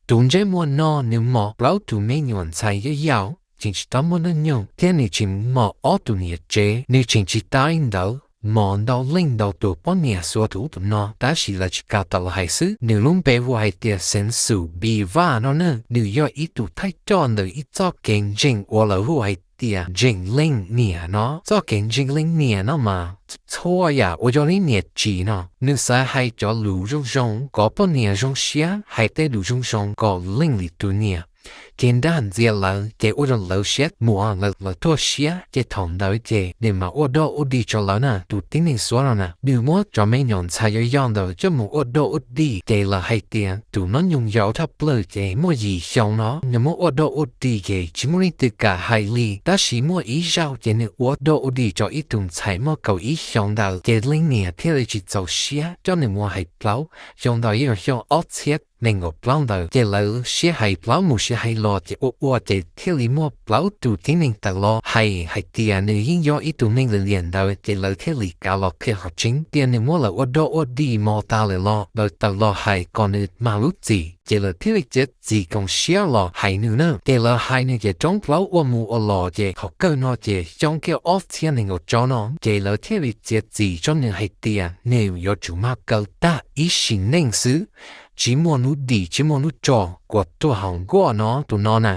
Tus ntsej muag no nws mos plaub tus me nyuam ntxhais yau yau tseem tsis tau muaj hnub nyoog, thiab nws tseem mos ob tug niam tsev, nws tseem tsis tas li ntawd mos ntau leej ntau tus poj niam xuas tus ub tus no, tab sis lawv tsis kam tau los hais xwb. Nws lub npe hu hais tias Xeev Xum Npis Vaj no na, nws yog ib tug thawj coj ntawm ib txoj kev ntseeg uas lawv hu hais tias ntseeg leej niam no. Txoj kev ntseeg leej niam no mas txhua yam uas yog leej niam tsim no, nws xav hais cov lus zoo zoo kom poj niam zoo siab, hais tej lus zoo zoo kom leej lwm tus niam, ces nrag ntxias lawv, ces ua rau lawv siab muag, lawv tuag siab, ces thaum ntawd ces nws mas ua dog ua dig rau lawv na. Tus tib neeg xuav no na, nws muab cov me nyuam ntxhais yau yau ntawd coj mus ua dog ua dig, ces lawv hais tias tus no nyoog yau thaj plaws ces muaj yim xyoo no, nws muab ua dog ua dig ces tsis muaj leej twg kam hais li. Tab sis muaj ib zaug ces nws ua dog ua dig rau ib tug ntxhais muaj kaum ib xyoo ntawd, ces leej niam thiaj li tsis txaus siab coj nws mus hais plaub. Xyoo ntawd yog xyoo ob txhiab nees nkaum plaub ntawd, ces lawv sib hais plaub mus sib hais los ces ua ua ces thiaj li muaj plaub tus tib neeg tawm los hais hais tias nws yeej yog ib tug neeg li liam ntawd, ces lawv thiaj li kav los qhia qhov tseeb tias nws muab lawv ua dog ua dig mos tas lawm los lawv tawm los hais kom nws mag lub txim, ces lawv thiaj li txiav txim koom siab los hais nws na. Ces lawv hais nws ces roob plaub ua mus ua los ces thaum kawg no ces xyoo kiag ob txhiab nees nkaum rau no ces lawv thiaj li txiav txim rau nws hais tias nws yuav tsum mag kaw tag ib sim neej xwb, tsis muaj hnub dim tsis muaj hnub tso, kom tuag hauv nkuaj no tus no na.